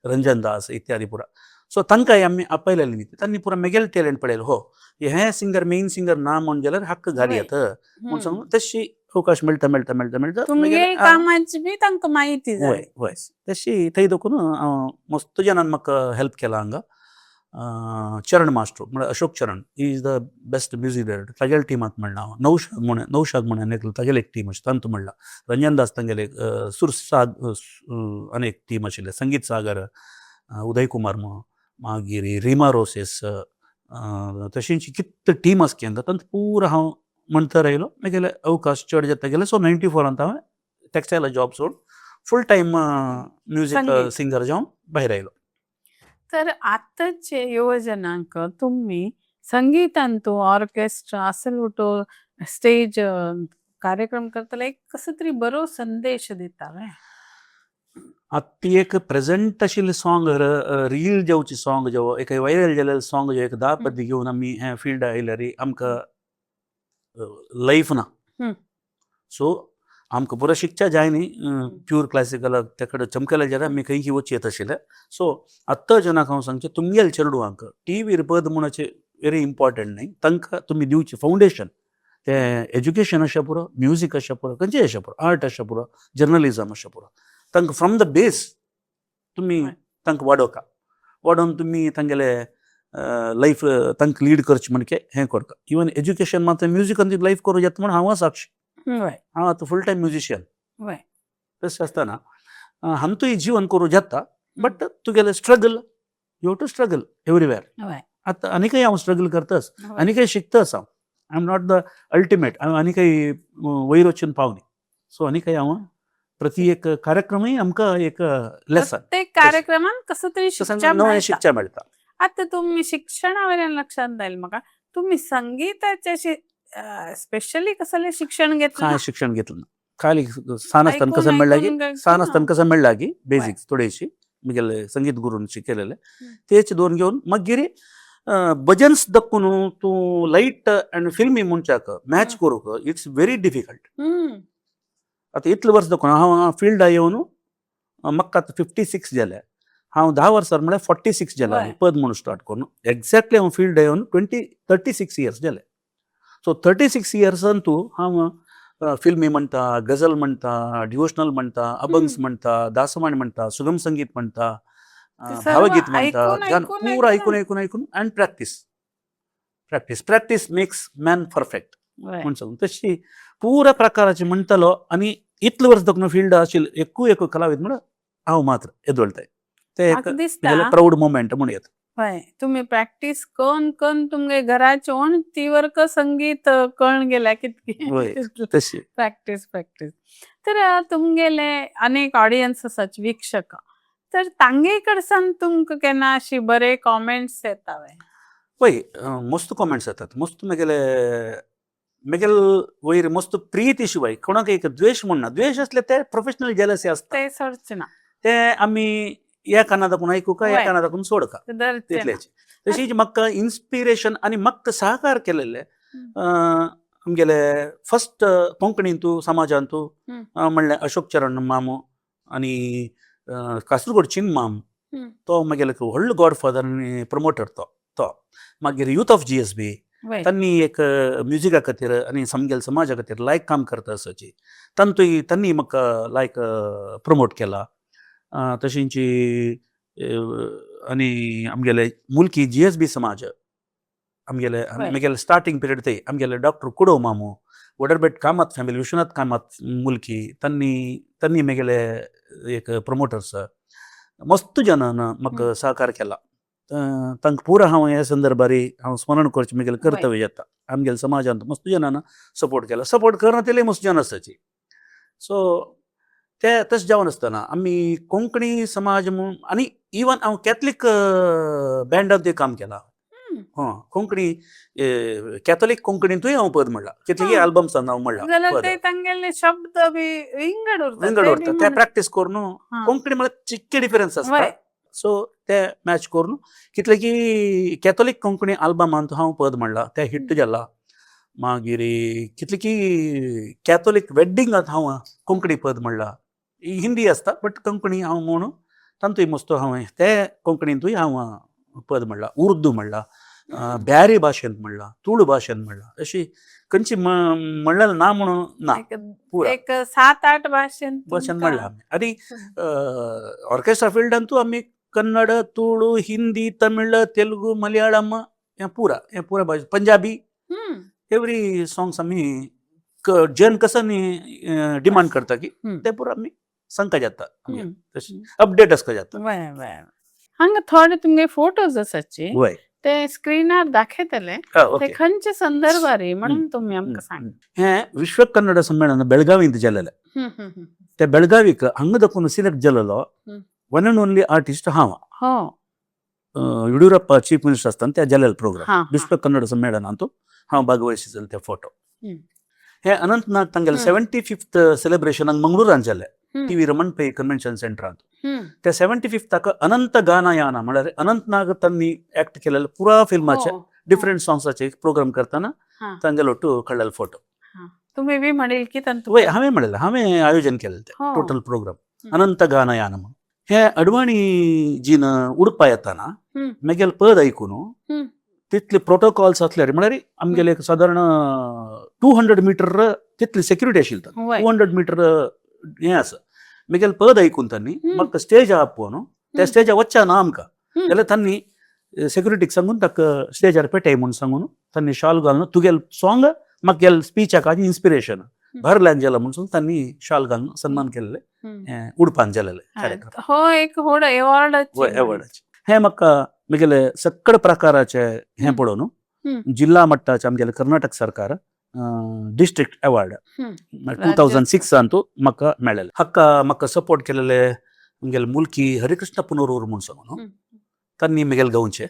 रंजन दास इत्यादी पुरा. सो तांकांय आमी आपयलेले न्ही, तांणी पुरा मेगेले टॅलंट पळयलें, हो हे सिंगर मेन सिंगर ना म्हण जाल्यार हक्क घाली येता म्हूण सांगून तशी अवकाश मेळटा मेळटा मेळटा मेळटा तुमगे कामाची बी तांकां माहिती वय जाली. वय, तशी थंय देखून हांव मस्त जाणान म्हाका हेल्प केला हांगा. चरण मास्टर म्हळ्यार Ashok Charan is the best music director, तागेले टिमांत म्हणलां हांव. नौशाद म्हण, नौशाद म्हण आनी एकलो तागेले एक टीम आशिल्ली तांतू म्हणलां. रंजन दास तांगेले सुरसाद आनी एक टीम आशिल्लें, संगीत सागर, उदय कुमार म्हण, मागीर रिमा रोसेस, तशींची कितले टीम आसा केन्ना तांतू पुरो हांव म्हणत रायलो. मागीर अवकाश चड जाता गेले. सो 94 हांवें टॅक्सटायला जॉब सोड फूल टायम म्युजीक संगीत. सिंगर जावन भायर आयलो. तर आतांचे युवजनांक तुम्ही संगीतांतू ऑर्केस्ट्रा असल स्टेज कार्यक्रम करतले एक कसो तरी बरो संदेश दिता वे. आतां ती एक प्रेजेंट आशिल्लें सॉंग, रील जावची सॉंग जो एक व्हायरल जालेलें सॉंग जो एक 10 पद्दी घेवन आमी हें फिल्ड आयल्यार आमकां लायफ ना. सो आमकां पुरो शिकच्या जाय न्ही, प्यूर क्लासिकल ते कडेन चमकेले जाल्यार आमी खंय वचयेत आशिल्ले. सो आत्तां जनाक हांव सांगचें, तुमगेले चेडवांक टिवीर पद म्हणचे वेरी इम्पॉर्टंट न्ही, तांकां तुमी दिवचें फावंडेशन, तें एज्युकेशन आशा पुरो, म्युजीक आशा पुरो, खंयचें आशा पुरो, आर्ट आशा पुरो, जर्नलिजम आशा पुरो, तांकां फ्रॉम the base तुमी तांकां वाडोवका, वाडोवन तुमी तांगेले लायफ तांकां लीड करचें म्हणके हें करता. इवन एज्युकेशन मात्र म्युजिकान लायफ करूं येता म्हण हांव साक्षी. हांव आतां फूल टायम म्युजिशियन. तशें आसतना हांतूय जीवन करूं जाता, बट तुगेलें struggle, you have to struggle everywhere. आतां आनीकय हांव स्ट्रगल करताच, आनीकय शिकताच हांव. I am not the ultimate, हांव आनीकय वयर वचून पावनी. सो आनीकय हांव प्रति एक कार्यक्रमय आमकां एक लेसन, प्रत्येक कार्यक्रमान कसं तरी शिकच्या नवें मेळटा. शिकच्या मेळटा. आता तुम्ही शिक्षणा वयल्यान लक्षात जायल म्हाका, तुम्ही संगीताचे स्पेशली कसले शिक्षण घेतलं कांय ना? शिक्षण घेतलं ना, खाली सान आसतना ऐकून कसं मेळ्ळा की ऐकून काय सान आसतना कसं मेळ्ळा की बेसिक्स थोडेशी म्हगेले संगीत गुरून शिकयलेले तेच दोन घेवन मागीर भजन्स दक्कून तूं लायट आनी फिल्मी मनशाक मॅच करूंक it's very difficult. आतां इतले वर्स दाखोवन हांव फिल्डा येवन म्हाका आतां 56 जाले. हांव 10 वर्सां म्हळ्यार 46 जालें. पद म्हणून स्टार्ट करून एक्झॅक्टली हांव फिल्डा येवन 36 इयर्स जाले. सो 36 इयर्सान तूं हांव फिल्मी म्हणटा, गझल म्हणटा, डिवोशनल म्हणटा, अभंग्स म्हणटा, दासवाणी म्हणटा, सुगम संगीत म्हणटा, ते सर्व भावगीत म्हणटा, ऐकून गाणं ऐकून पुरा ऐकून ऐकून ऐकून ऐकून and practice, practice, practice makes man perfect म्हूण सांगून तशी पुरा प्रकाराचे म्हणटलो. आनी इतले वर्स दाखोवन फिल्ड आशिल्ले एकूय एक कलाविद म्हणून हांव मात्र येदोळताय ते एक म्हाका दिसता प्राऊड मोमेंट म्हणून येता. हय, तुम्ही प्रॅक्टीस करून करून तुमगे घराचे वणटीवर संगीत कळून गेल्या कितकी वय तशी. Practice practice. तर तुमगेले अनेक ऑडियन्स आसात, वीक्षक, तर तांगे कडसान तुमकां केन्ना अशी बरे कॉमेंट्स येता वे? पळय, मस्त कॉमेंट्स येतात, मस्त. मेगेले मेगेल वयर मस्त प्रिती शिवाय कोणाक एक द्वेश म्हण ना. द्वेश असले ते प्रोफेशनल जेलसी आसता. ते सोडचे ना. ते आमी ह्या काना दाखून आयकुका, ह्या काना दाखून सोडका. धरचे ना. तितलेच. तशीच म्हाका इन्स्पिरेशन आनी म्हाका सहकार केलेले आमगेले फर्स्ट कोंकणींतू समाजांतू म्हणल्यार अशोक चरण मामू आनी कासरगोड चिन माम. तो म्हगेले एक व्हडलो गॉडफादर आनी प्रमोटर तो. तो मागीर युथ ऑफ GSB, तांणी एक म्युजिका खातीर आनी समगेल समाजा खातीर लायक काम करता आसाची, तांतूय तांणी म्हाका लायक प्रमोट केला. तशेंच आनी आमगेले मुल्की GSB समाज आमगेले, म्हगेले स्टार्टींग पिरियड ते आमगेले डॉक्टर कुडो मामू, वडरबेट कामत फॅमिली, विश्वनाथ कामत मुल्की, तांणी तांणी म्हगेले एक प्रमोटर्स. मस्त जनान म्हाका सहकार केला. तांकां पुरा हांव ह्या संदर्भार हांव स्मरण करचें म्हगेलें कर्तव्य जाता. आमगेल्या समाजांत मस्त जनान सपोर्ट केला, सपोर्ट करना तितले मस्त जन आसाची. सो ते तशें जावन आसतना आमी कोंकणी समाज म्हूण आनी इवन हांव कॅथलीक बँडांतूय काम केलां. हं, कोंकणी कॅथोलीक कोंकणींतूय हांव पद म्हणलां, कितलेगी आल्बम्सान हांव म्हणलां. जाल्यार पद. ते तांगेले शब्द बी विंगड उरता. विंगड उरता, ते प्रॅक्टीस करून. कोंकणी म्हळ्यार चिक्के डिफरन्स आसता. सो ते मॅच करून कितले की कॅथोलीक कोंकणी आल्बमांत हांव पद म्हणलां, ते हिट जाला. मागीर कितले की कॅथोलीक वेड्डिंगांत हांव कोंकणी पद म्हणलां. हिंदी आसता बट कोंकणी हांव म्हणून तांतूय मस्तो हांवें ते कोंकणींतूय हांव पद म्हणलां, उर्दू म्हणलां, ब्यारी भाशेंत म्हणलां, तुळू भाशेंत म्हणलां. अशी खंयची म्हणलें ना म्हणून ना. पुरा. एक 7-8 भाशेन. भाशेन म्हणलां आमी. आनी ऑर्केस्ट्रा फिल्डांतू आमी कन्नड, तुळू, हिंदी, तमिळ, तेलुगू, मलयाळम हें पुरा, हें पुरा भाशे, पंजाबी, एवरी सॉंग्स आमी जन कसो न्ही डिमांड करता की ते पुरा आमी सांगता जाता, तशें अपडेट आसता जाता. बरें बरें, हांगा थोडे तुमगे फोटोज आसाची. ते स्क्रीनार दाखयतले. ते खंयचे संदर्भार म्हणून तुमी आमकां सांग. हें विश्व कन्नड सम्मेळन बेळगावींत जालेलें. ते बेळगावीक हांगा दाखोवन सिलेक्ट जालेलो वन अँड ओन्ली आर्टिस्ट हांव. येडियुरप्पा चीफ मिनिस्टर आसतना ते जालेले प्रोग्राम विश्व कन्नड सम्मेळनांत हांव भागवहिशिल्लो ते फोटो. हे अनंतनाग तांगेले 75th सेलिब्रेशनाक मंगळुरान जालें, T V Raman Pai convention सेंटरांत. ते 75थाक अनंत गानयान म्हळ्यार अनंतनाग तांणी एक्ट केलेले पुरा फिल्माचे डिफरंट सॉंग्साचे प्रोग्राम करतना तांगेलो ಒಟ್ಟು काडलेलो फोटो. तुमी बी म्हणील की तांतू? वय, हांवें म्हणलें, हांवें आयोजन केलें तें टोटल प्रोग्राम अनंत गानयान म्हणून. हे अडवाणीजीन उडपा येताना मेगेले पद आयकून तितले प्रोटोकॉल्स आसल्यार म्हळ्यार आमगेले एक सादारण 200 मिटर तितली सेक्युरिटी आशिल्ली. 200 मिटर हें आसा. मेगेले पद आयकून तांणी म्हाका स्टेज आपोवन त्या स्टेजार वच्चा ना आमकां जाल्यार तांणी सेक्युरिटीक सांगून ताका स्टेजार पेटय म्हूण सांगून तांणी शॉल घालून तुगेले सॉंग म्हाका स्पिचाक इन्स्पिरेशन भरल्यान गेला म्हणून तांणी शॉल घालून सन्मान केल्ले. उडपान जालेले कार्यक्रम. हो एक व्हड एवॉर्ड. वय, एवॉर्डाचे हे म्हाका म्हगेले सगळे प्रकाराचे हें पळोवन जिल्हा मट्टाचे आमगेले कर्नाटक सरकार डिस्ट्रिक्ट अवॉर्ड 2006 म्हाका मेळ्ळेले. हाका म्हाका सपोर्ट केलेले आमगेले मुल्की हरिकृष्ण पुनरूर म्हूण सांगून तांणी म्हगेले गांवचे,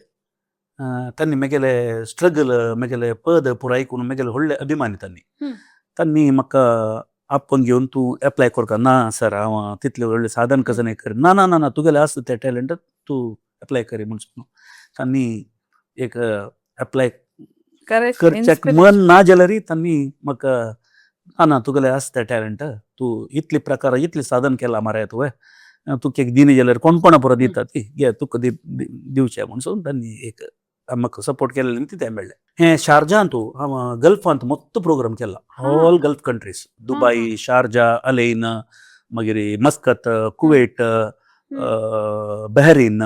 तांणी म्हगेले स्ट्रगल, म्हगेले पद पुराय आयकून म्हगेले व्हडले अभिमानी तांणी. तांणी म्हाका आपोवन घेवन तूं एप्लाय करका. ना सर, हांव तितलें व्हडलें साधन कसं नाही कर. ना ना ना ना, तुगेलें आसा तें टॅलंट, तूं एप्लाय करी म्हूण सांगून तांणी एक एप्लाय करच्याक मन ना जाल्यार तांणी म्हाका ना ना, तुगेलें आसा तें टॅलंट, तूं इतले प्रकार इतलें साधन केलां मरे तुवें, तुका एक दिना जाल्यार कोण कोणा पुरो दिता ती घे, तुका दिवचें म्हूण सांगून तांणी एक म्हाका सपोर्ट केलें आनी तें मेळ्ळें. हें शारजांतू हांव गल्फांत मोत्तो प्रोग्राम केला, all Gulf countries, Dubai, Sharjah, Al Ain, मागीर मस्कत, कुवेट, बहरीन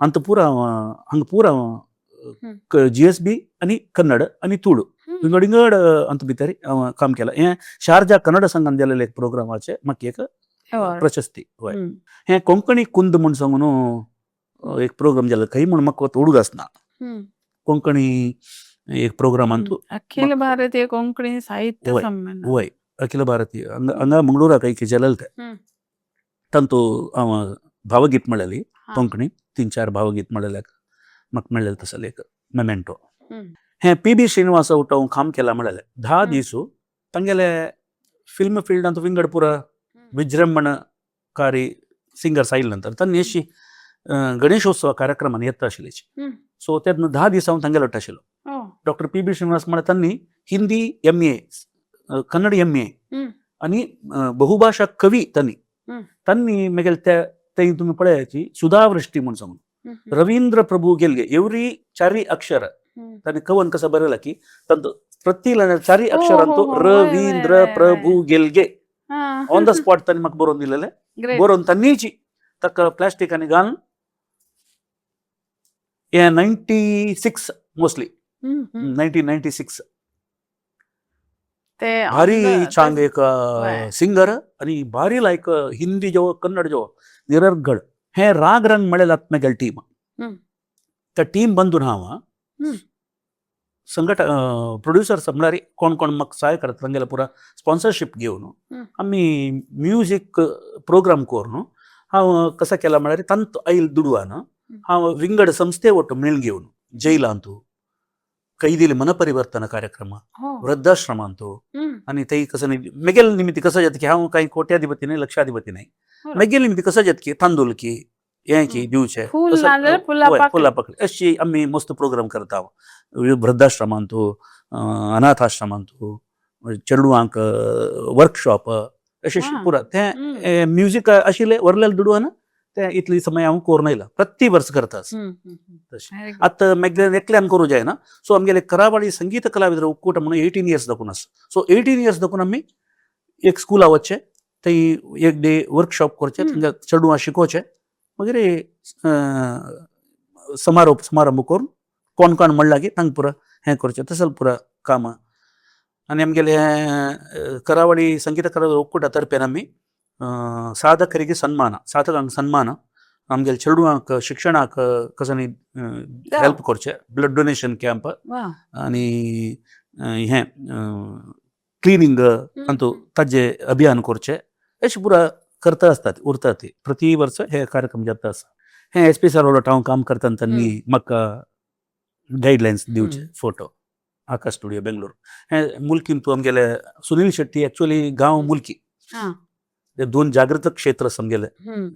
अंत पुरा हांगा पुरा GSB आनी कन्नड आनी तुळू विंगड विंगड अंत भितर हांव काम केलां. हें शारजा कन्नड संघान जालेलें एक प्रोग्रामाचें म्हाका एक प्रशस्ती. वय, हें कोंकणी कुंद म्हूण सांगून एक प्रोग्राम जालो खंय म्हूण म्हाका उडगास ना. कोंकणी एक प्रोग्रामांतू. अखिल भारतीय कोंकणी साहित्य संमेलन. वय, अखिल भारतीय हांगा हांगा मंगळुराक एक जालेलें तें. तांतू हांव भावगीत म्हणलेली कोंकणी, तीन चार भावगीत म्हणलेले, म्हाका मेळ्ळेलें तसलें एक मेमेंटो. हें PB Srinivasa उठ हांव काम केलां म्हणलेलें 10 दीस तांगेले फिल्म फिल्डांत विंगड पुरा विजृंभणकारी सिंगर्स आयले नंतर तांणी अशी गणेशोत्सव कार्यक्रमान येता आशिल्ली. सो तेन्ना 10 दीस हांव तांगेले वांगडा आशिल्लो. डॉक्टर PB Srinivas म्हळ्यार तांणी हिंदी MA, Kannada MA आनी बहुभाशा कवी तांणी. तांणी मागीर ते ते तुमी पळयाची सुधावृष्टी म्हूण सांगून रवींद्र प्रभू गेल्गे एवरी चारी अक्षर तांणी कवन कसं बरयला की तांचो प्रति चारी अक्षरांतो रवींद्र प्रभू गेल्गे ऑन the spot तांणी म्हाका बरोवन दिलेले. बरोवन तांणीची ताका प्लास्टीक आनी घालून हे 96, मोस्टली 1996. ते भारी चांग एक सिंगर आणि भारी लायक हिंदी जेव्हा कन्नड जेव्हा निरर्गळ. हे राग रंग म्हळें म्हगेले टीम. त्या टीम बंदून हांव संघट प्रोड्युसर्स म्हळ्यार कोण कोण म्हाका सहाय करता तांगेले पुरा स्पॉन्सरशीप घेवन आमी म्युजीक प्रोग्राम करून हांव कसा केला म्हळ्यार तांत आयल दुडवान हांव विंगड संस्थे ಒಟ್ಟು मेळ घेवन जैलांतू कैदिले मनपरिवर्तन कार्यक्रम वृद्धाश्रमांतू आनी थंय कसं न्ही मेगेल निमित्त कसं जाता की हांव कांय कोट्याधिपती न्ही लक्षाधिपती न्ही मेगेल निमित्त कसं जाता की तांदूळ की हें की दिवचें फूल नाजाल्यार फुलां पाकळी. फुलां पाकळी अशी आमी मस्त प्रोग्राम करता वृद्धाश्रमांतू, अनाथाश्रमांतू चेडवांक वर्कशॉप अशें पुरा तें म्युजीक आशिल्लें व्हरलेलें दुडवान तें इतली समय हांव करून येयला प्रति वर्स करता तशें. आतां मेगेल्यान एकल्यान करूं जायना, सो आमगेले करावळी संगीत कलाविदर ಒಕ್ಕೂಟ म्हणून 18 इयर्स दाखून आसा. सो 18 इयर्स दाखून आमी एक स्कुला वचचें, थंय एक डे वर्कशॉप करचें, थंय चेडवां शिकोवचें, मागीर समारोप समारंभ करून कोण कोण म्हणला की तांकां पुरा हें करचें तसो पुरा कामां. आनी आमगेले करावळी संगीत कलाविदर ಒಕ್ಕೂಟ तर्फेन आमी साधकರಿಗೆ सन्मान, साधकांक सन्मान, आमगेले चेडवांक शिक्षणाक कसो न्ही हेल्प करचें, ब्लड डोनेशन कॅम्प आनी हें क्लिनींग अंतू ताजे अभियान करचें अशें पुरा करता आसतात उरता ती प्रति वर्स हे कार्यक्रम जाता आसा. हें एस पी सर वांगडा हांव काम करता तांणी म्हाका गायडलायन्स दिवचे. फोटो आकाश स्टुडियो बेंगलोर. हें मुल्कीन तूं आमगेले सुनील शेट्टी एक्चुअली गांव मुल्की, ते दोन जागृत क्षेत्र आसा आमगेले.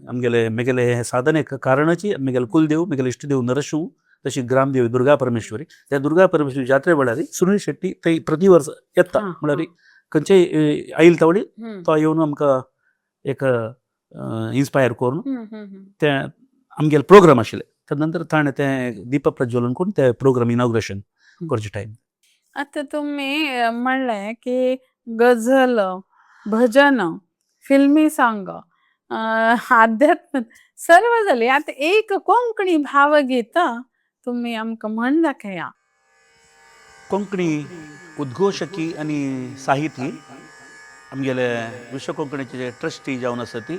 आमगेले मेगेले हे साधनेक कारणची मेगेले कुलदेव मेगेले इश्टदेव नरशिंव, तशी ग्रामदेवी दुर्गा परमेश्वरी. त्या दुर्गा परमेश्वरी जात्रे वेळार सुनील शेट्टी थंय प्रति वर्स येता, म्हळ्यार खंयचेय आयल तावळी तो येवन आमकां एक इन्स्पायर करून ते आमगेले प्रोग्राम आशिल्ले. त्या नंतर ताणें तें दीप प्रज्वलन करून ते प्रोग्राम इनॉग्रेशन करचे टायम. आतां तुमी म्हणलें की गझल, भजन, फिल्मी सांग, अध्यात्म सर्व जाली. आतां एक कोंकणी भावगीत तुमी आमकां म्हण दाखया. कोंकणी उद्घोशकी आनी साहिती आमगेले विश्व कोंकणीचे जे ट्रस्टी जावन आसा ती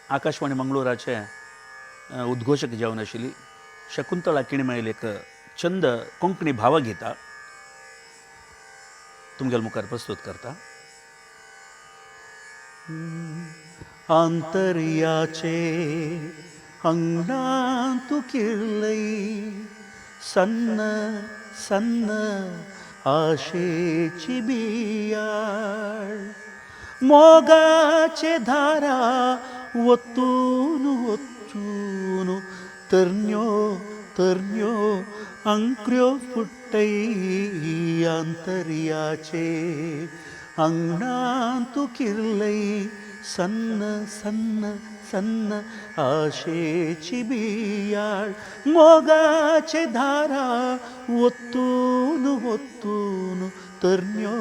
आकाशवाणी मंगळुराचे उद्घोशक जावन आशिल्ली शकुंतळा किणमयल एक छंद कोंकणी भावगीता तुमगेले मुखार प्रस्तुत करता. आंतर्याचे अंगणांतु किर्लई सन्न सन्न आशेची बियाळ, मोगाचे धारा ओतून ओतून तरण्यो तरण्यो अंक्र्यो फुट्टई. आंतर्याचे अंगणांतु किर्लई सन्न सन्न सन्न आशेची बियाळ, मोगाचे धारा ओतून ओतून तरण्यो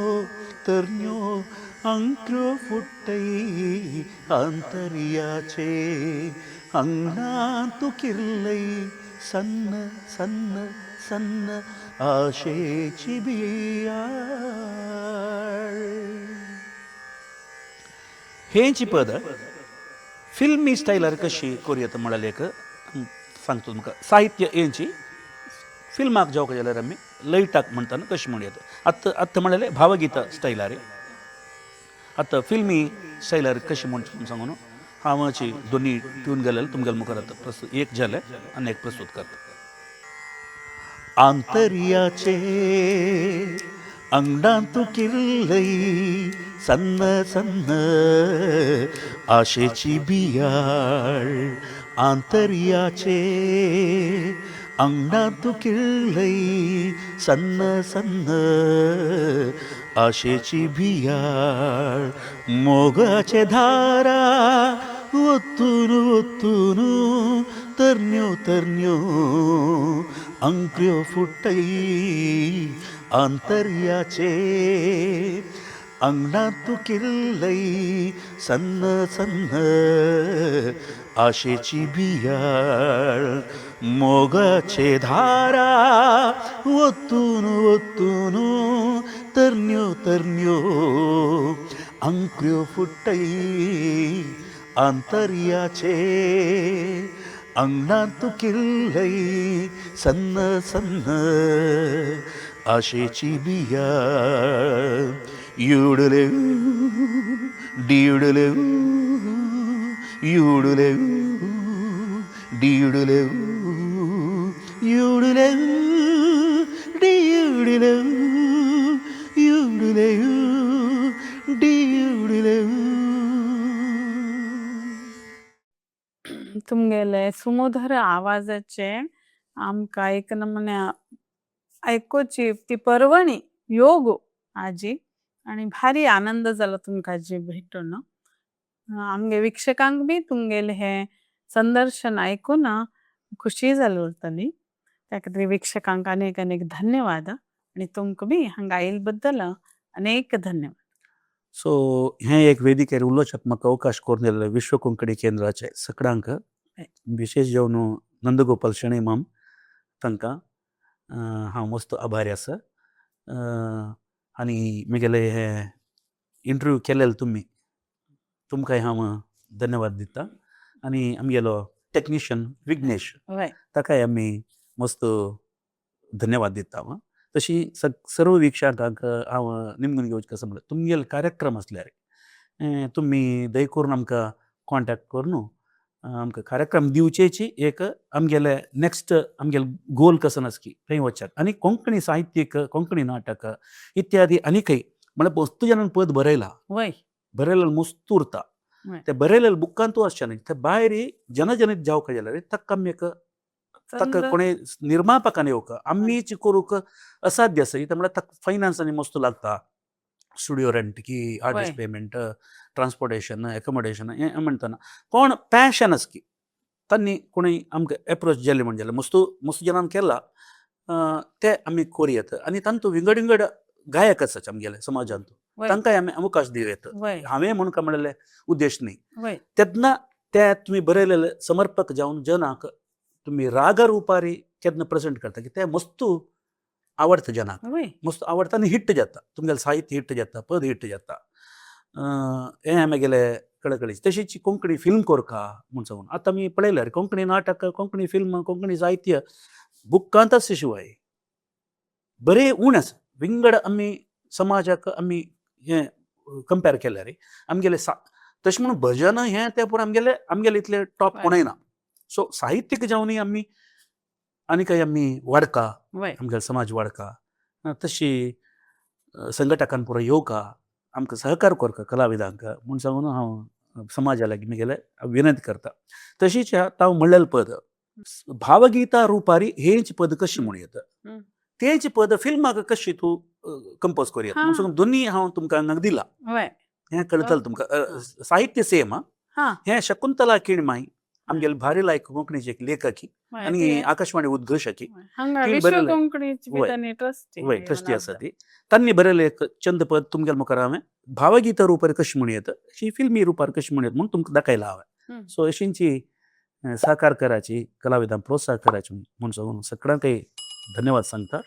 तरण्यो अंक्र्यो फुट्टई. आंतर्याचे अंगणांतु किर्लई सन्न सन्न सन्न आशेची बियाळ. हेंची पद फिल्मी स्टायलार कशी करूं म्हळ्यार एक सांगता तुमकां. साहित्य हेंची फिल्माक जावंक जाल्यार आमी लयटाक म्हणटाना कशें म्हणू येता. आतां आतां म्हणलें भावगीता स्टायलार, आतां फिल्मी स्टायलार कशें म्हणचें म्हूण सांगू न्हू. हांव अशी दोनी ट्यून घालें तुमगेले मुखार आतां प्रस्तुत एक जालें आनी एक प्रस्तुत करता. आंतर्याचे अंगणांतु किर्लई सन्न सन्न आशेची बियाळ, आंतर्याचे अंगणांतु किर्लई सन्न सन्न आशेची बियाळ, मोगाचे धारा ओतून ओतून तरण्यो तरण्यो अंक्र्यो फुट्टई. आंतर्याचे अंगणांतु किर्लई सन्न सन्न आशेची बियाळ, मोगाचे धारा ओतून ओतून तरण्यो तरण्यो अंक्र्यो फुट्टई. आंतर्याचे अंगणांत किल्लय सन्न सन्न आशेची बिया युडले डियुडले युडले डियुडले युडले डियुडले युडले डियुडले. तुमगेले सुमधुर आवाजाचे आमकां एक नमुने आयकुची ती पर्वणी योग आजी आनी भारी आनंद जालो तुमकां जी भेटून. आमगे वीक्षकांक बी तुमगेले हे संदर्शन आयकून खुशी जाल उरतली. त्या खातीर वीक्षकांक अनेक अनेक धन्यवाद आनी तुमकां बी हांगा आयिल्ले बद्दल अनेक धन्यवाद. सो हें एक वेदिकेर उलोवच्याक म्हाका अवकाश करून दिल्ले विश्व कोंकणी केंद्राचे सगळ्यांक, विशेष जावन नंदगोपाल शणै माम तांकां हांव मस्त आभारी आसा. आनी म्हगेले हे इंटरव्यू केलेले तुमी, तुमकांय हांव धन्यवाद दिता. आनी आमगेलो टॅक्निशियन विघ्नेश ताकाय आमी मस्त धन्यवाद दिता हांव. तशी सर्व वीक्षकांक हांव निमगून घेवचें कसो म्हणल्यार तुमगेले कार्यक्रम आसल्यार तुमी दय करून आमकां कॉन्टेक्ट करून आमकां कार्यक्रम दिवचेची एक आमगेले नेक्स्ट आमगेले गोल कसो आसा की थंय वचच्याक. आनी कोंकणी साहित्यीक, कोंकणी नाटक इत्यादी आनीकय म्हळ्यार वस्तू जनान पद बरयला, बरयलेलें मस्त उरता, ते बरयलेले बुकांतू आसचें न्ही, ते भायर जनजनीत जावका जाल्यार ताका आमी एक ताका कोणें निर्मापकान येवका, आमीच करूंक असाध्य आसा. कित्याक म्हळ्यार ताका फायनान्स आनी मस्त लागता, स्टुडियो रेंट की आर्टिस्ट पेमेंट, ट्रान्सपोर्टेशन, एकोमोडेशन. हें म्हणटना कोण पॅशन आसा की तांणी कोणूय आमकां एप्रोच जाले म्हण जाल्यार मस्तू मस्त जणान केला ते आमी करूं. आनी तांतू विंगड विंगड गायक आसात आमगेले समाजांत, तांकांय आमी अवकाश दिवं येता. हांवें म्हूण काय म्हणलें उद्देश न्ही. तेन्ना ते तुमी बरयलेले समर्पक जावन जनाक तुमी रागा रुपारी केन्ना प्रेजेंट करता की ते मस्तू आवडटा जनाक, मस्त आवडटा आनी हिट जाता तुमगेलें साहित्य, हिट जाता पद, हिट जाता. हें म्हगेले कळकळीच. तशीच कोंकणी फिल्म कोरका म्हूण सांगून आतां आमी पळयल्यार कोंकणी नाटक, कोंकणी फिल्म, कोंकणी साहित्य बुकांत आसचे शिवाय बरें उणें आसा. विंगड आमी समाजाक आमी हें कंपेर केल्यार आमगेले सा तशें म्हणून भजन हें तें पुरो आमगेले आमगेले इतले टॉप कोणूय ना. सो साहित्यीक जावनूय आमी आनी कांय आमी वाडका, आमगेलो समाज वाडका. तशी संघटकान पुरो येवका, आमकां सहकार करका कलाविदांक म्हूण सांगून हांव समाजा लागीं म्हगेले विनंती करता. तशीच हांव म्हणलेलें पद भावगीता रुपारी हेंच पद कशें म्हूण येता, तेंच पद फिल्माक कशी तूं कंपोज करूं येता म्हूण सांगून दोनूय हांव तुमकां हांगा दिला. हें कळटलें तुमकां, साहित्य सेम. हें शकुंतला किणमाई आमगेले भारी लायक कोंकणीची एक लेखकी आनी आकाशवाणी उद्घोषकी. हांगा विश्व कोंकणीची ट्रस्टी. वय, ट्रस्टी आसा ती. तांणी बरयलें एक चंद पद तुमगेले मुखार हांवें भावगीता रुपार कशी म्हूण येता, अशी फिल्मी रुपार कशी म्हूण येता म्हूण तुमकां दाखयलां हांवें. सो अशींची सहकार कराची, कलाविदांक प्रोत्साहन कराची म्हूण सांगून सगळ्यांकय धन्यवाद सांगता.